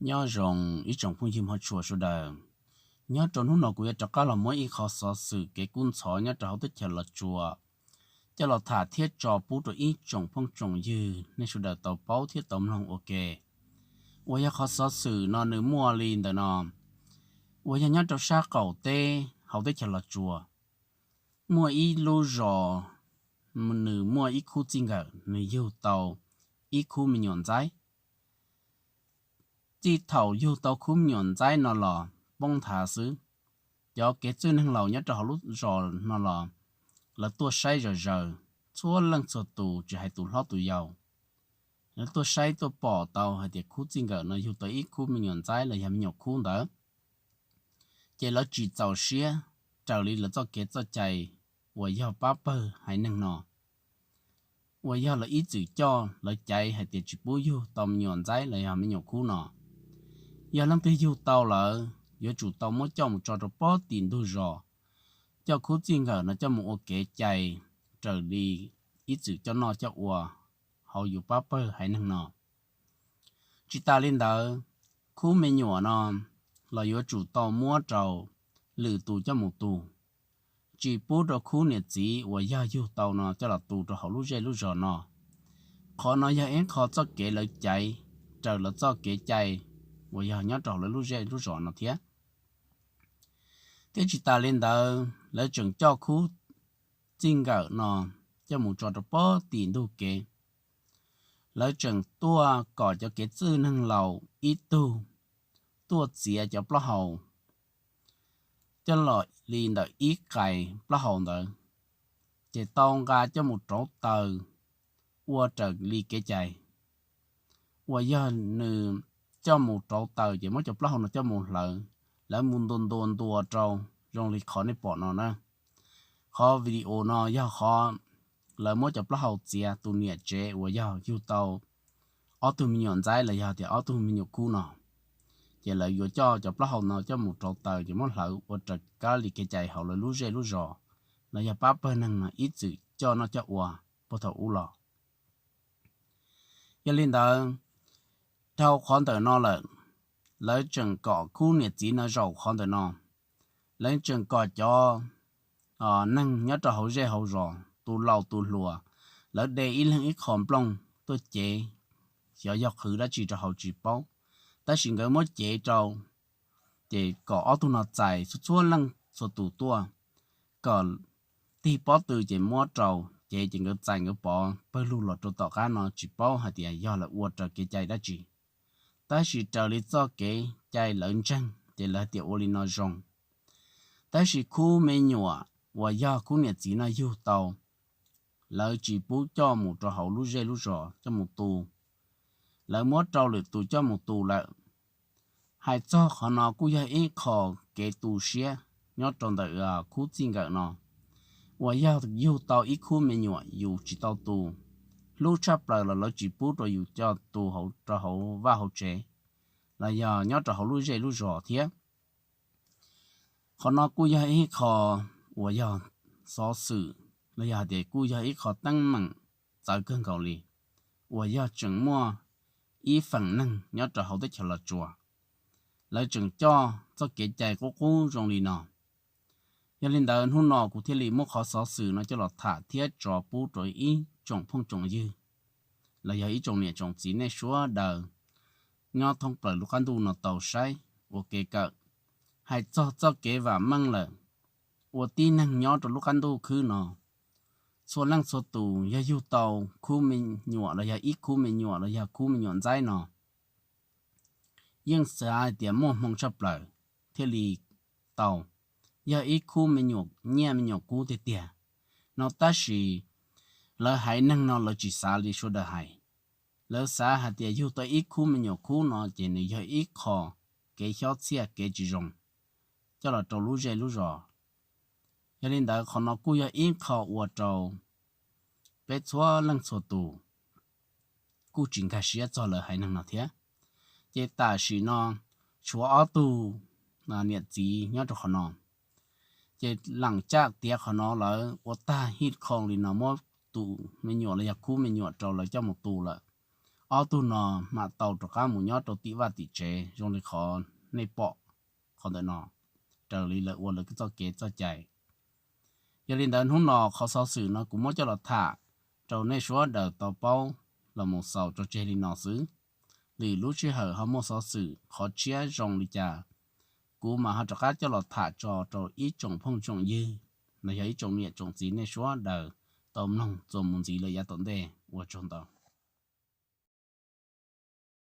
Nyob zoo ib tsoom phooj ywg hmov tshua sawv daws. Nyob rau hnub no kuv yuav rov qab los muab ib qho xov xwm kev kub ntxhov nyob rau hauv teb chaws Los Tsuas coj los tham thiab tso pub rau ib tsoom phooj tsoom ywg nej sawv daws tau paub thiab tau mloog ua ke. Uas yog qhov xov xwm no nws muaj li ntawm no, uas yog nyob rau sab qaum teb hauv teb chaws Los Tsuas, muaj ib lub zos, nws muaj ib khub txij nkawm nws yug tau ib khub me nyuam ntxaib. Txij thaum yug tau khub me nyuam ntxaib no los poob nthav xwb, cov kev txwj neeg laus nyob rau hauv lub zos no los lawv tuaj saib zom zaws, txhua leej txhua tus tsis hais tus hlob tus yau, lawv tuaj saib tuaj pom tau hais tias khub txij nkawm no yug tau ib khub me nyuam ntxaib los yog me nyuam khub ntawd, ces lawv tsis txaus siab raws li lawv txoj kev txoj cai uas yog pab pawg haiv neeg no, uas yog lawv ib txwm coj lawv caiv hais tias tsis pub yug tau me nyuam ntxaib los yog me nyuam khub no. Yog leej twg yug tau lawm yuav tsum tau muab coj mus tso rau pob tim ntug zos, coj khub txij nkawm no coj mus ua kev cai raws li ib txwm coj noj coj ua hauv yus pab pawg haiv neeg no. Tsis tas li ntawd, khub me nyuam no los yuav tsum tau muab rau lwm tus coj mus tu, tsis pub rau khub niam txiv uas yog yug tau no coj los tu rau hauv lub zej lub zos no. Qhov no yog ib qho txoj kev lawv caiv raws lawv txoj kev cai uas yog nyob rau hauv lawv lub zej lub zos no thiab. Thiab tsis tas li ntawd, lawv tseem coj khub txij nkawm no coj mus tso rau pob tim ntug kev. Lawv tseem tuaj kom cov kev txwj neeg laus ib tug tuaj txiav cov plaub hau coj los li ntawm ib qais plaub hau ntawd, ces tau nqa coj mus rauv taws ua raws li kev cai. Uas yog nws coj mus rauv taws ces muab cov plaub hau no coj mus hlawv, lawv mus ntuas ntuas ntuas rau zoo li qhov nej pom no na. Qhov video no yog qhov lawv muab cov plaub hau txiav tus niam tsev uas yog yug tau ob tug me nyuam ntxaib los yog tias ob tug me nyuam kub no, ces lawv yuav coj cov plaub hau no coj mus rauv taws ces muab hlawv ua raws kab li kev cai hauv lawv lub zej lub zos los yog pab pawg neeg no ib txwm coj noj coj ua puag thaum ub los. Yog li ntawd, dhau qhov ntawm no lawm, lawv tseem kom khub niam txiv no zaum qhov ntawm no, lawv tseem kom cov neeg nyob rau hauv zej hauv zos tus laus tus hluas, lawv de ib leeg ib qho nplooj tuaj cev, xyov yog qhwv dab tsi rau hauv tsis paub, tab sis nkawd muab cev rau, ces kom ob tug no txais txhua txhua leej txhua tus tuaj, kom tig pob tw ces muab rau, ces ces nkawd txais nkawd pov pawg lug los rau tom qab no tsis paub hais tias yog lawv ua raws kev cai dab tsi. Tab sis raws li txoj kev cai lawv ntseeg ces lawv tias ua li no zoo. Tab sis khub me nyuam uas yog khub niam txiv no yug tau, lawv tsis pub coj mus rau hauv lub zej lub zos coj mus tu, lawv muab rau lwm tus coj mus tu lawm. Hais txog qhov no kuj yog ib qho kev tu siab nyob rau ntawm khub txij nkawm no, uas yog yug tau ib khub me nyuam yus tsis tau tu, hlub tshaj plaws los lawv tsis pub rau yus coj tu rau hauv vaj hauv tsev los yog nyob rau hauv lub zej lub zos thiab. Qhov no kuj yog ib qho uas yog xov xwm los yog hais tias kuj yog ib qho teeb meem txawv kawg nkaus li, uas yog tseem muaj ib feem neeg nyob rau hauv teb chaws Los Tsuas, lawv tseem coj txoj kev cai qub qub zoo li no. Yog li ntawd hnub no kuv thiaj li muab qhov xov xwm no coj los tham thiab tso pub rau ib tsoom phooj tsoom ywg los yog ib tsoom niam tsoom txiv nej sawv daws nyob thoob plaws lub qab ntuj no tau saib ua kev kawm. Hais txog txoj kev vam meej lawm, ua tib neeg nyob rau lub qab ntuj khwb no, txhua leej txhua tus yog yug tau khub me nyuam los yog ib khub me nyuam los yog khub me nyuam ntxaib no, yeej xav hais tias muaj hmoo tshaj plaws thiaj li tau, yog ib khub me nyuam nyiaj me nyuam kub tiag tiag no. Tab sis lawv haiv neeg no lawv tsis xav li sawv daws hais, lawv xav hais tias yug tau ib khub me nyuam kub no ces nws yog ib qho kev xyob txhiaj kev tsis zoo coj los rau lub zej lub zos. Yog li ntawd qhov no kuj yog ib qho ua rau peb txhua leej txhua tus kuj tsis nkag siab txog lawv haiv neeg no thiab. Ces tam sim no tshuav ob tug niam txiv nyob rau qhov no, ces lam caj tiav qhov no lawv ua tag hij khoom li no muab tus me nyuam los yog khub me nyuam rau lawv coj mus tu lawm. ob tug no mam tau rov qab mus nyob rau tim vaj tim tsev zoo li qhov nej pom qhov ntawm no, raws li lawv ua lawv txoj kev txoj cai. Yog li ntawd hnub no qhov xov xwm no kuv muab coj los tham rau nej sawv daws tau paub los mus xaus tso tseg li no xwb. Lwm lub sij hawm ho muaj xov xwm qhov tshiab zoo li cas, kuv mam ho rov qab coj los tham tso rau ib tsoom phooj tsoom ywg, los yog ib tsoom niam tsoom txiv nej sawv daws tau mloog txuas mus ntxiv lawm yav tom ntej. Ua tsaug ntau.